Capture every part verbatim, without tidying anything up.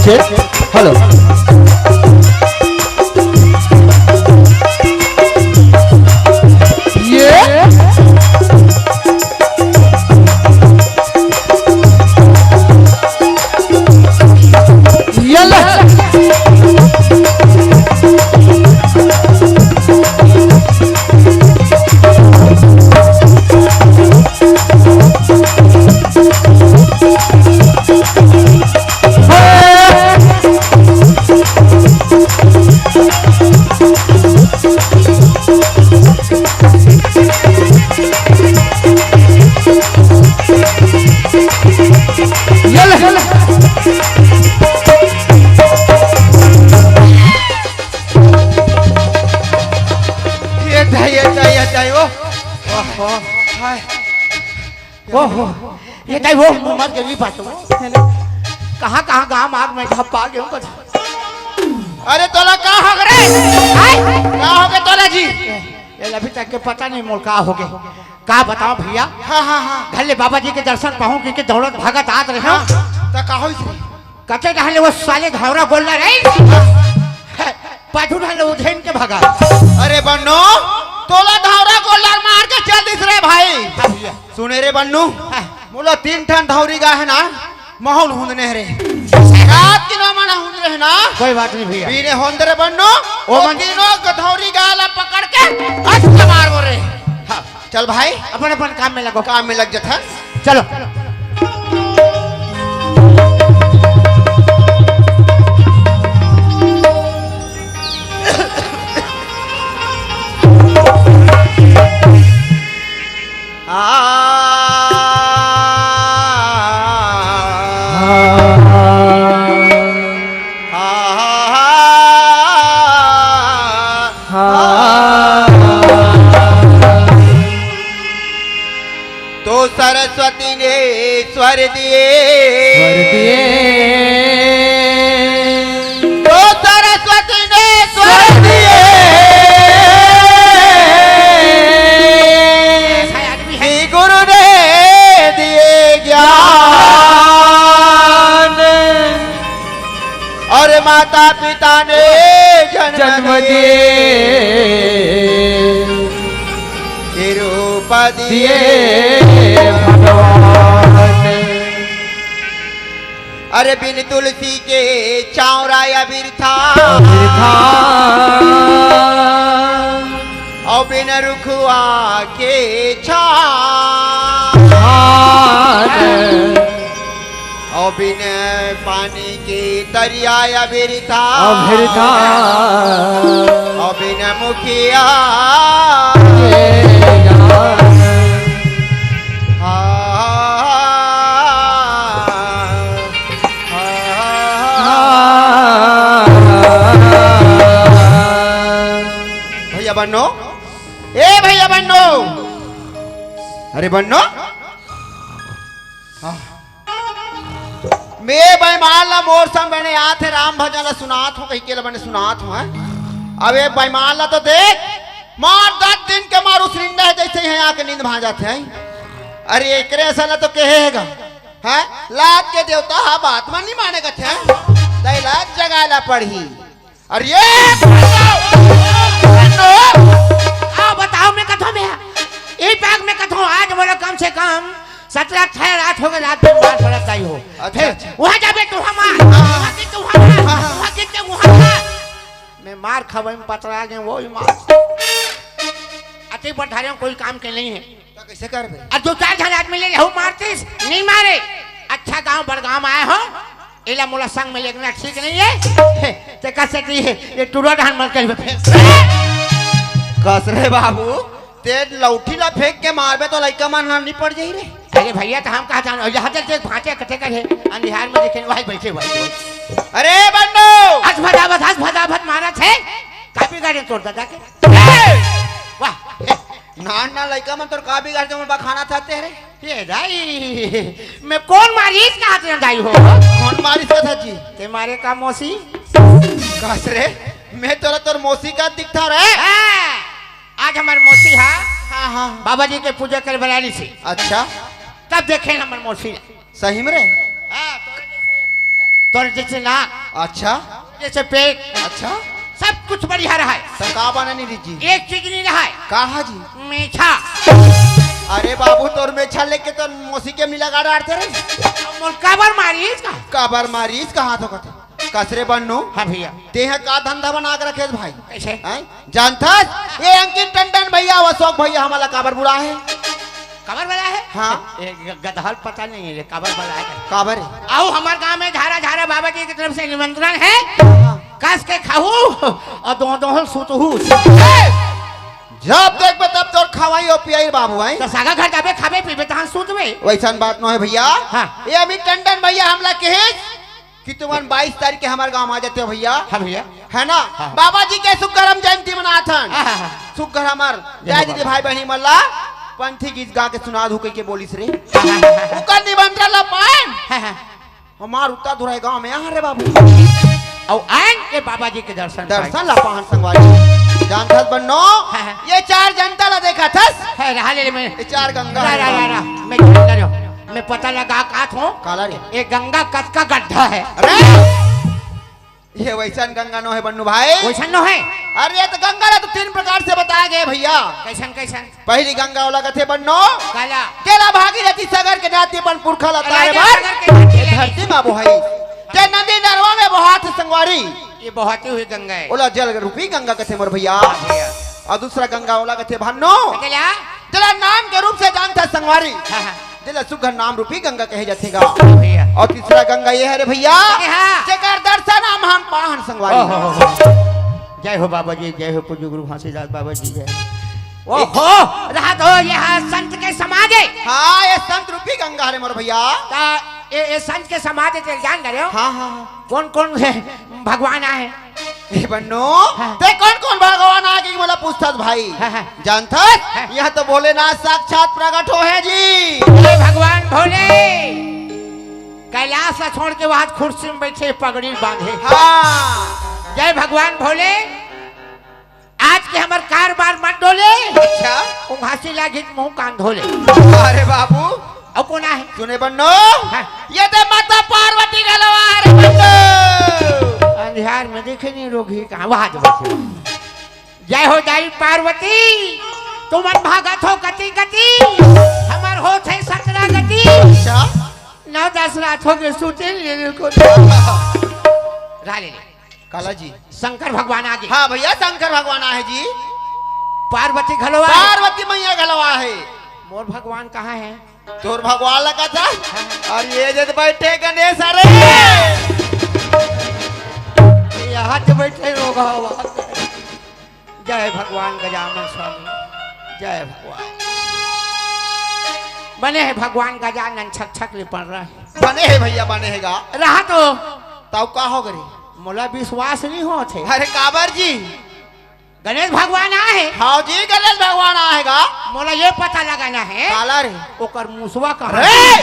Test, hello। ये, ये ले। ये दाई, ये दाई, ये दाई, ओ। ओहो, हाय। ओहो, ये दाई, वो मर गई बात। कहाँ, कहाँ गांव आग में घपा गए हो? अरे तोला का हो रे? हाय। का हो गए तोला जी? ये अभी तक के पता नहीं मोर का हो गए। का बताओ भैया? हाँ, हाँ, हाँ। घर ले बाबा जी के दर्शन पाहूं, क्योंकि दौड़त भागत आत रहे हो। हाँ, तो का होइस? कते डहर ले वो साले धौरा गोल्लर रे। पाछू डहर ले उधेन के भगा। अरे बन्नू, तोला धौरा गोल्लर मार के चल दिस रे भाई। हाँ भैया। सुने रे बन्नू, हाँ। मोला तीन ठन धौरी गाय हे ना, महूं ल हुंदने हरे। रात के नौ मन हुंद रहे ना। कोई बात नहीं भैया। बीने होंद रे बन्नू, ओ ओ मन तीनों गधौरी गाय ला पकड़ के हंस के मारबो रे। हाँ। चल भाई, अपन अपन काम में लगो। काम में लग जथन। चलो। आ, आ, आ, आ। तो सरस्वती ने स्वर दिए। स्वर दिए। तो सरस्वती ने स्वर दिए। ऐसा आदमी है। कि गुरु ने दिए ज्ञान। और माता पिता ने जन्म जन्म दिए। दिए। कि रूप दिए दिए भगवान। अरे बिन तुलसी के चावरा या बिरथा। बिरथा। और बिन रुखवा के छान। छान। और बिन पानी के तरिया या बिरथा। अभिरथा। और बिन मुखिया। ये गान। भैया बन्नो, ए भैया बन्नो, अरे बन्नो, हाँ। मैं बेईमान ला मोर संग बने आत हे, राम भजन ला सुनात हो, कही के ला बने सुनात हो, हैं? अब ये बेईमान ला तो देख, मार दस दिन के मार उसरिंदा हे, जैसे ही आके नींद भाग जात हे। अरे एकरे असन ला तो कहे हेगा, हैं? लात के देवता हा बात मन नहीं माने कथे, हैं? तै लात जगाए ला पड़ही। अरे ये आओ बताओ मैं कथों में, ई पाग में कथों आज बोलो कम से कम सत्रह अठारह रात हो गए, रात दिन मार पड़त आई हो। अच्छा, फिर अच्छा। वहाँ जाबे तू हमार, हाँ। वहाँ की तू हमार, हाँ, हाँ। वहाँ की तू हमार। मैं मार खवाई में पतरा गए, वो ही मार। अति बढ़ धारे कोई काम के नहीं है। तो कैसे करबे? अब दो चार झन आदमी ले जाहू मारतीस, नहीं मारे। अच्छा गांव बड़गांव आए हो, एला मोला संग में लेगना ठीक नहीं है। ते कसे दी है, ये टुरा धान मत करिबे फेर। कस रे बाबू, ते लौठी ला फेंक के मारबे तो लइका मन नहीं पड़ जाई रे। अरे भैया, तो हम कहा जान, यहाँ तक देख भांचे कथे करे, अंधियार में देखे, वही बैठे, वही, वही। अरे बन्नो! हंस फटाफट, हंस फटाफट मारा थे, काफी गाड़ी तोड़ दादा के। वाह। नान नान लइका मन तोर का बिगाड़ के मोर बखाना चाहते रे? ये दाई, मैं कौन मारिस कहा तेरा दाई हो? कौन मारिस का था जी? ते मारे का मौसी? कस रे, मैं तोरा तोर मौसी का दिखता रे? हाँ, आज हमार मौसी हा, हाँ, हाँ। बाबा जी के पूजा करे बलानी से। अच्छा। तब देखे हमार मौसी। सही में रे? हाँ, तोरे जैसे तोर जैसे नाक, अच्छा। जैसे पेट, अच्छा। सब कुछ बढ़िया रहा है। तो का बना नहीं जी? एक चीज नहीं रहा है। का हा जी? मीठा। अरे बाबू, तोर मेछा लेके तो मौसी के मिला गाड़ा आड़ते रहे। मोर काबर मारिस का? काबर मारिस का हाथ होकत? कसरे बन्नू। हाँ भैया। तेह का धंधा बना के रखे भाई? कैसे? हैं? जानथस? ये अंकित टंडन भैया, अशोक भैया, हमला काबर बुला है? काबर बुला है? हाँ। ये ग-, गदहल पता नहीं है, ये काबर बुला है? काबर है? आओ हमार गांव में झारा झारा बाबा जी की तरफ से निमंत्रण है। हाँ। कस के खाहू और दो दो सुतहू। जब देखबे तब तोर खवाई और पियाई बाबू, हैं? तो सागा घर जाबे, खाबे, पीबे, तहां सुतबे। वैसन बात नो है भैया। हाँ। ये अमित टंडन भैया हमला कहे कि तुमन बाईस तारीख के हमारे गांव आ जाते हो भैया। हाँ भैया। है ना? हाँ। बाबा जी के सुख करम जयंती मनाथन। हाँ, हाँ, हाँ। सुख घर हमार जय जय हो दीदी बाबा। भाई बहनी मल्ला पंथी गीत गा के सुना दू कह के बोलिस रे। हाँ, हाँ, हाँ, हाँ। उकर निमंत्रण ला पाएन। हाँ, हाँ। हमार उत्तर धुराई गांव में आ रे बाबू। अउ आएन के बाबा जी के दर्शन दर्शन पाएन। ला पाहन संगवारी। जानथस बन्नो, हाँ, हाँ। ये चार जनता ला देखा थस? है, रहा ले, ले मैं। ये चार गंगा रा, है रा, रा, बाबू। रा। मैं जानता रहो। मैं पता लगा का थो। काला रे। ये गंगा कतका गड्ढा है। अरे! ये वैसन गंगा नो है बन्नू भाई। वैसन नो है? अरे ये तो गंगा ला तो तीन प्रकार से बताया गया है भैया। कैसन, कैसन? पहली गंगा ओला कथे बन्नो। काला। तेला भागीरथी सगर के नाती अपन पुरखा ला अरे तारे राजा बार। सगर के नाती ये ले। धरती मा बोहाई। जे नदी नरवा में बोहात संगवारी। ये बहती हुई गंगा है। ओला जल रूपी गंगा कथे मोर भैया। हाँ भैया। और दूसरा गंगा ओला कथे बन्नो। कैसे ला? तेला नाम के रूप से जानता संगवारी। हाँ, हाँ। जेला सुघर नाम रूपी गंगा कहे जाथे गा। भैया। और तीसरा गंगा ये है रे भैया, अरे हाँ। जेकर दर्शन हम, हम पाहन संगवारी। ओहो हो हो। जय हो बाबा जी, जय हो पूज्य गुरु घासीदास बाबा जी, जय। ओहो, रहा तो ये हाँ संत के समाज है। हाँ, ये संत रूपी गंगा हरे मोर भैया। ता ये, ये संत के समाज है, तेल जान रहे हो? हाँ, हाँ, हाँ। कौन कौन से भगवान आए? ए बन्नो, हाँ। ते कौन कौन भगवान आगे मोला पूछथस भाई? हाँ, हाँ। जानथस? हाँ। यह तो भोलेनाथ साक्षात प्रकट हो है जी। हे भगवान भोले, कैलाश ला छोड़ के वहां कुर्सी में बैठे, पगड़ी बांधे। हाँ। जय भगवान भोले। आज के हमर कार बार मत डोले। अच्छा। उंघासी लागी त मुंह कान धोले। अरे बाबू। अउ कोन आहे? सुने बन्नो। हाँ। ये दे माता पार्वती घलो आ रे बन्नो। अंधियार में देखे नहीं रोगी कहाँ, वहाँ जो बैठे। जय हो दाई पार्वती, तुमन भागत हो कति कति, हमर होत हे सतरा गति। अच्छा। नौ दस रात हो गए, सूते नहीं रे को। रा ले ले। काला जी। शंकर भगवान आगे। हाँ भैया, शंकर भगवान आहे जी। पार्वती घलो आहे। पार्वती मैया घलो आहे। मोर भगवान कहाँ है? तोर भगवान लगा था? हाँ। और ये जद बैठे गणेश, अरे। यहाँ तो बैठे होगा, वहाँ तो। जय भगवान गजानन स्वामी, जय भगवान। बने हे भगवान गजानन, छक छक ले पड़ रहा है। बने हे भैया, बने हे गा। रहा तो। तब का हो गरी? मोला विश्वास नहीं होत हे। अरे काबर जी? गणेश भगवान आए हे। हाँ जी, गणेश भगवान आए हे गा। मोला ये पता लगाना है। काला रे। ओकर मुसवा कहाँ रे? हे?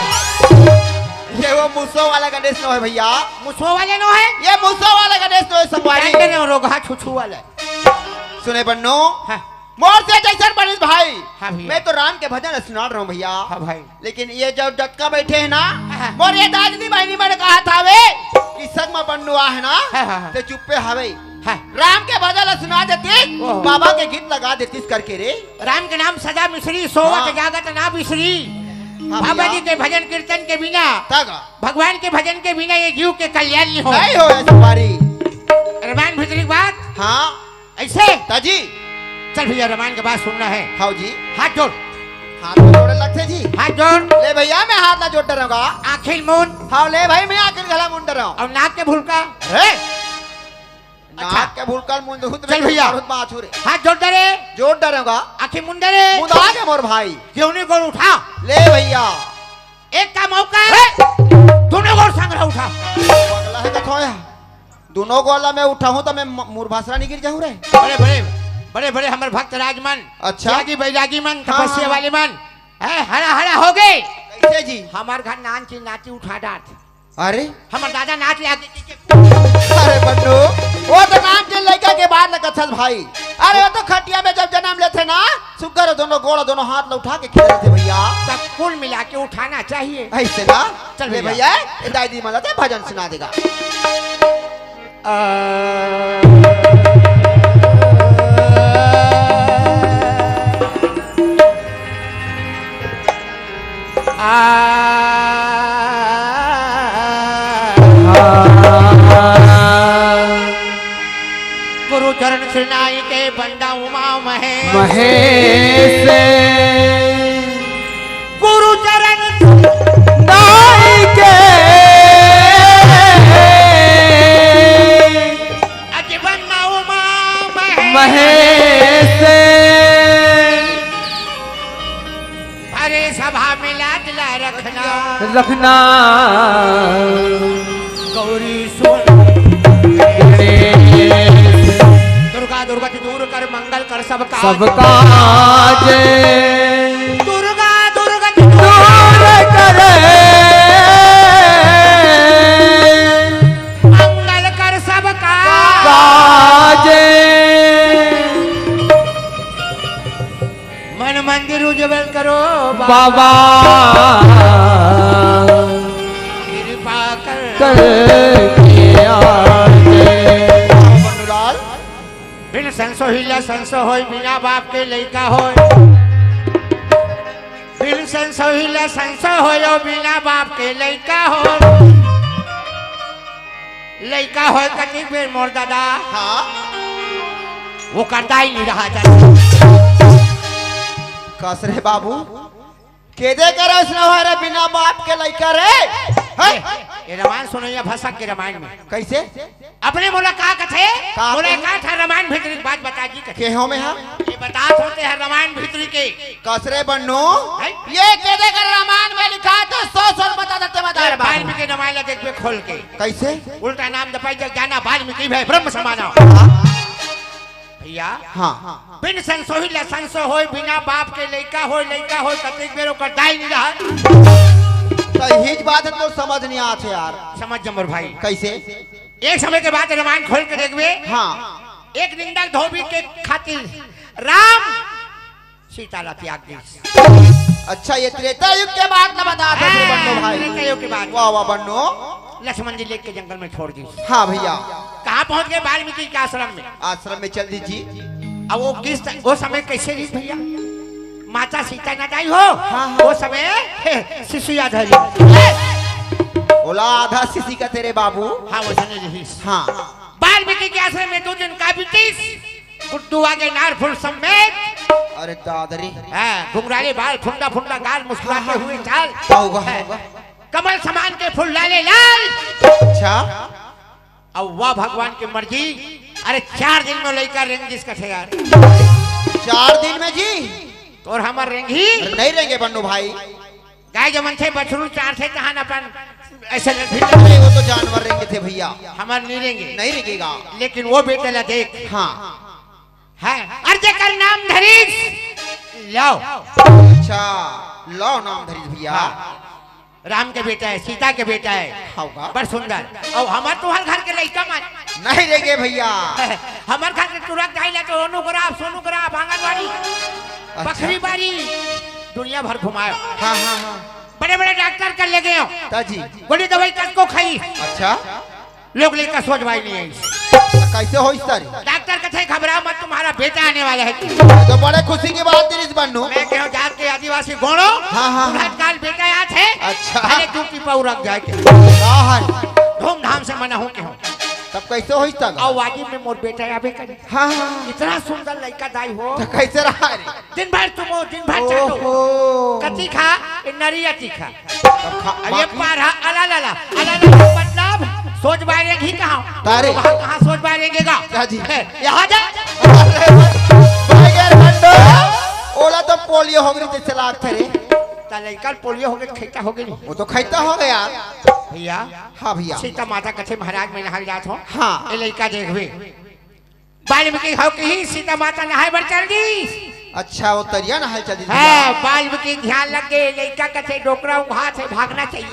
ये वो मुसवा वाला गणेश नो हे भैया। मुसवा वाले नो हे? ये मुसवा वाला गणेश नो हे, संगवारी। जान के नहीं, रोगहा छुछू वाला। सुने बन्नो, हाँ। मोर से जैसन बनिस भाई, हाँ भैया। मैं तो राम के भजन सुनात रहों भैया। हाँ भाई। लेकिन ये जो जतका बैठे हे ना, हाँ। मोर ये दादी बहिनी मन कहत हावे कि संग म बन्नो आहे ना, हाँ, हाँ, हाँ। ते चुप्पे हावे। हाँ। राम के भजन ला सुना देतिस, ओहो। बाबा के गीत लगा देतिस करके रे। राम के नाम सदा मिसरी, सोवत हाँ। जागत ना बिसरी। हाँ बाबा भैया। जी के भजन कीर्तन के बिना, तग। भगवान के भजन के बिना ये जीव के कल्याण नहीं हो। नहीं हो ऐसी बारी। अरमान भीतरी की बात। हाँ। ऐसे? ताजी। चल भैया, रामायण के बात सुनना है। हाव जी। हाथ जोड़। हाथ तो जोड़े लगथे जी। हाथ जोड़। ले भैया, मैं हाथ ला जोड़ डरंव गा। आँखी ल मूंद। हाव, ले भाई, मैं आँखी ल घला मूंद डरंव। अउ नाक के भुलका। हे? अच्छा। नाक के भुलका ल मूंद हूँ त चल मैं भैया। मारूँ त माछू रे। हाथ जोड़ डरे। जोड़ डरंव गा। आँखी मूंद डरे। मूंद आगे मोर भाई। जेवनी गोड़ उठा। ले भैया। एक का मौका हे। दोनों गोड़ संग रहा उठा। पगला हे कथों या। दोनों गोड़ ला मैं उठाहूँ त मैं म-, मुरभासरा नहीं गिर जाहूँ रे। बड़े, बड़े, बड़े, बड़े हमर भक्त राज मन, अच्छा। त्यागी बैरागी मन, हाँ, तपस्या हाँ, हाँ। वाले मन, हैं, हरा, हरा हो गए। कैसे जी? हमर घर नान की नाती उठा डारथे। अरे? हमर दादा नाच ले आके के, के अरे बन्नू, वो तो नान के लइका के बात न कथस भाई। अरे, वो तो खटिया में जब जन्म लेथे ना, सुग्घर दोनों गोड़, दोनों हाथ ल उठा के खेलथे भैया। तब कुल मिला के उठाना चाहिए। ऐसे ना? चल ले भैया। भैया, ए दाई दीदी मन ला भजन सुना देगा। आ, आ, गुरु चरण श्री नाई के बंदा उमा महेश। महेश। गुरु चरण नाई के अज बंदा उमा महेश। महेश। अरे सभा में लाज ला रखना। रखना। गौरी सुन। गणेश। दुर्गा दुर्गति दूर कर, मंगल कर सब काज। सब काज। दुर्गा दुर्गति दूर कर। मंगल कर सब काज। काज। मन मंदिर उज्जवल करो बाबा। बाबा। कृपा कर। करके आजे। बन्नूलाल। बिन संसोही ला संसो होय, बिना बाप के लइका होय। बिन संसोही ला संसो होय, बिना बाप के लइका होय। लइका होय कतिक बेर मोर दादा। हाँ। वो करता ही नहीं रहा था। कस रे बाबू, केदे करे उसने होय रे बिना बाप के लइका रे? हैं? ए, ए रामायण सुनइया भसक के रामायण में। कइसे? अपने मोला का कथे? का मोला कथे? एकाठ रामायण भीतरी के बात बता जी कथे। के हो में हा? ये बतात होते हैं रामायण भीतरी के। कस रे बन्नू? हैं? ये केदे करे रामायण में लिखा तो सौ सौ बता देते बता ए, रे बाबू। वाल्मीकि रामायण ला देखबे खोल के। कइसे? उल्टा नाम दपाई जग जाना, वाल्मीकि भय ब्रह्म समाना। हाँ। भैया, हाँ। बिन संसोही ला संसो होय, बिना बाप के लइका होय, लइका होय, कतेक बेर ओकर दाई नहीं रहा। तो यही बात है, तो समझ नहीं आत है यार। समझ जा मोर भाई। कइसे? एक समय के बाद रामायण खोल के देखबे। हाँ। एक निंदक धोबी के खातिर राम सीता ला त्याग दिस। अच्छा, ये त्रेता युग के बात ना बता दे हाँ, बन्नू भाई। त्रेता युग के बात। वाह, वाह, बन्नू। लक्ष्मण जी लेके जंगल में छोड़ दिस। हाँ भैया। कहाँ पहुँच गए? वाल्मीकि के आश्रम में। आश्रम में चल दी जी। अब वो किस त-, वो समय कैसे रही भैया? माता सीता ना दाई हो, हाँ, हाँ। वो समय शिशु याद है। ओला आधा शिशु का तेरे बाबू। हाँ, वो समय रही। हाँ। वाल्मीकि के आश्रम में दो दिन का बीतीस। गुड्डू आगे नार फूल समेत। अरे दादरी। हाँ, घुंघराले बाल, फुंडा फुंडा गाल, मुस्कुराते हाँ, हाँ। हुए चाल। होगा, हाँ। होगा। कमल समान के फूल लाले लाल। अच्छा। अब वाह भगवान की मर्जी। अरे चार दिन में लइका रेंग जिसका थे यार। चार दिन में जी? और हमर रेंगी? अरे नहीं रेंगे बन्नू भाई। गाय जमन थे, बछरू चार थे, तहान अपन ऐसे लठी अरे वो तो जानवर रेंगे थे भैया। हमर नहीं रेंगे। नहीं रेंगेगा। लेकिन वो बेटे ला देख। हाँ। है। अरे जेकर नाम धरीस, लाओ। अच्छा, लाओ नाम धरीस भैया। हाँ। राम के बेटा है, सीता के बेटा है। होगा। बड़ सुंदर। और हमर तुहर घर के लइका मन। नहीं रेंगे भैया। हमर घर के तुरक जाई ला तो ओनोग्राफ, सोनोग्राफ, आंगनबाड़ी, अच्छा। बखरी बारी, दुनिया भर घुमायो। हाँ, हाँ, हाँ। बड़े-बड़े डॉक्टर कर ले गयो। ताजी। गोली दवाई कतको खाई। अच्छा। लोग लइका सोझ बाई नहीं आई। तो कैसे होइस तारी? डॉक्टर कथे, "घबराओ मत, तुम्हारा बेटा आने वाला है।" तो बड़े खुशी की बात रहिस बन्नू। मैं कहो, "जात के आदिवासी गोड़ो, हाँ, हाँ, हाँ। बुढ़त काल बेटा आत है, अच्छा। भले दू टीपा उरक जाए के।" का है? धूमधाम से मनाहूँ कहो। तब कैसे होइस तब? अउ वाजिब में मोर बेटा आबे करे। हाँ, हाँ। इतना सुंदर लइका दाई हो। तो कैसे रहा रे? दिन भर तुमो, दिन भर चाटो। ओहो। कती खा, ए नरिया तीखा। तब खा, अब ये बाकी पार हा, अला ला ला, अला ला ला, मतलब, सोझ बाय रेंगही कहाँ? तारे। वहाँ कहाँ सोझ बाय रेंगेगा? क्या जी? है, यहाँ जा। अरे, भाई के ठंडो, ओला तो पोलियो हो गई, जैसे लागत है रे। ता लइका पोलियो हो गए, खैता हो गई। वो तो खैता हो गया। भैया। हाँ भैया। सीता माता कथे महाराज में नहाय जात हो। हाँ। ए लइका देखबे। वाल्मीकि हव कही सीता माता नहाय बर चल दी। अच्छा, वो तरिया नहाय चल दी। हाँ, वाल्मीकि ध्यान लग गए, लइका कथे डोकरा उघात है, भागना चाहिए।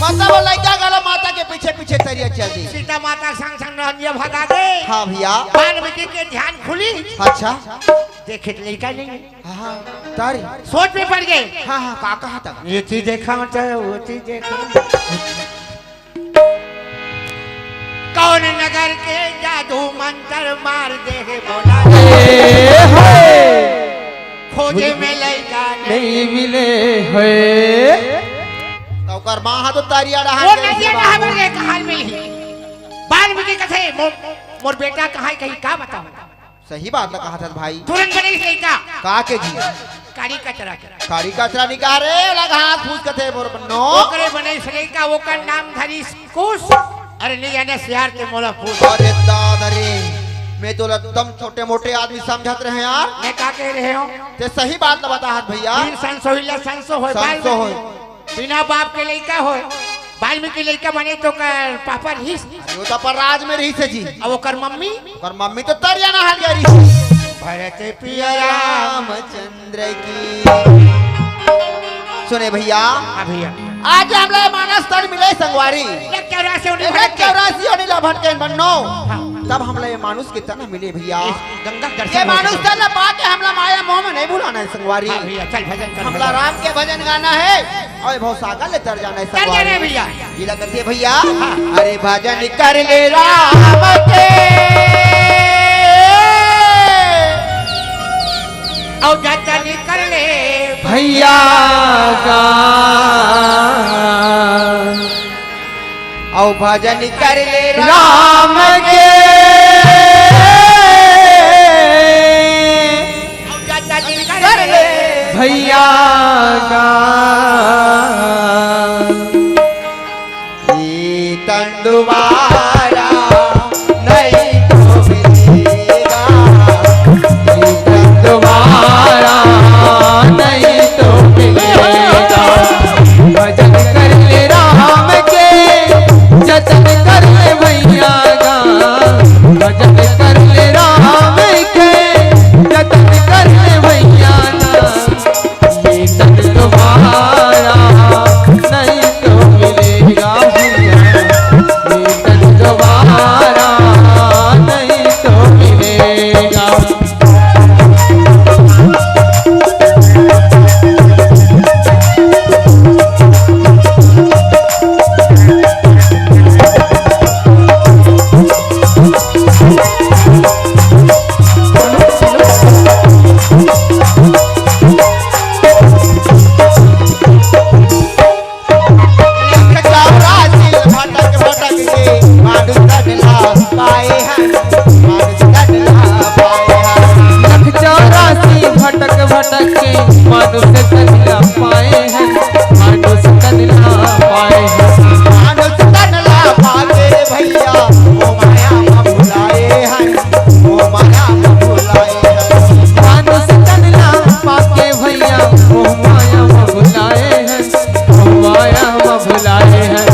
मतलब वो लइका घलो माता के पीछे पीछे तरिया चल दी। सीता माता संग संग नहनिया भगा गे। हाँ भैया। वाल्मीकि के ध्यान खुली। अच्छा। देखे त लइका नहीं हे। हाँ, हाँ। तारी। सोच में पड़ गे। हाँ, हाँ, का कहा था? ये चीज देखा, मतलब वो चीज देखा। कौन नगर के जादू मंतर मार दे हे बोला। ए, हे। खोजे में लइका नहीं। नहीं मिले हे। त ओकर माँ हा तो तरिया डहार वो गई नहीं हे है, बाबू। डहार में कहाँ मिलही? वाल्मीकि कथे, "मो-, मोर बेटा कहाँ हे, कहीं का बताऊँ?" सही बात ला कहा था भाई। तुरंत बने लइका। का के जी? कारी कचरा के। कारी कचरा निकाल रे, ओला घास फूस कथे मोर बन्नो। ओकरे बने लइका, ओकर नाम धरिस कुश। अरे नहीं आने सियार के मोला पूछ। अरे दादा रे, मैं तो एकदम छोटे मोटे आदमी समझत रहे यार। मैं का कह रहे हूँ? ते सही बात ला बता हाथ भैया। बिन संसो हिला संसो होय, संसो बाल होय। बिना बाप के लइका होय। वाल्मीकि लइका बने तो कर पापा रहिस। अरे वो तो पर राज में रहिस हे जी। अब ओकर मम्मी? ओकर मम्मी तो तरिया नहाय गे रहिस। भरत पिया रामचंद्र की। सुने भैया। हाँ भैया। आज हमला मानस तन मिले संगवारी। एक चौरासी उन्हीं एक भटके। चौरासी उन्हीं ला भटके बन्नो। हाँ। तब हमला ये मानुष के तन मिले भैया। इस गंगा के दर्शन ये हो मानुष गए। तन ला पाके हमला माया मोह में नहीं भुलाना हे संगवारी। हाँ भैया, चल भजन कर हमला भजन। राम के भजन गाना हे। अउ भवसागर ले तर जाना हे चल संगवारी। जाना हे भैया। ये लगत हे भैया। हाँ। अरे भजन कर ले राम के। अउ जतन कर ले भैया का। अउ भजन कर ले राम के। अउ जतन कर ले भैया का। ये तन दोबारा नहीं तो मिलेगा, ये तन दोबारा नहीं तो मिलेगा। भजन कर ले राम के, जतन कर ले भैया का। भजन कर ले राम के, जतन कर ले भैया का। ये तन दोबारा नहीं तो मिलेगा भैया, ये तन दोबारा नहीं तो मिलेगा। लख चौरासी भटक भटक के मानुष तन ला पाए हन, मानुष तन ला पाए हन। लख चौरासी भटक भटक के मानुष तन ला पाए हन, मानुष तन ला पाए हन। मानुष तन ला पाके भैया, मोह माया म भुलाए हन, मोह माया म भुलाए हन। मानुष तन ला पाके भैया, मोह माया म भुलाए हन। माया म भुलाए हन।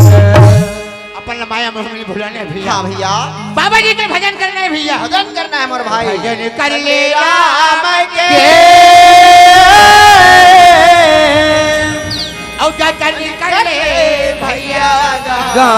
अपन ला माया मोह में भुलाना हे भैया। हाँ भैया। बाबा जी के भजन करना हे भैया। भजन करना हे मोर भाई। भजन कर ले राम के। अउ जतन कर ले भैया। गा।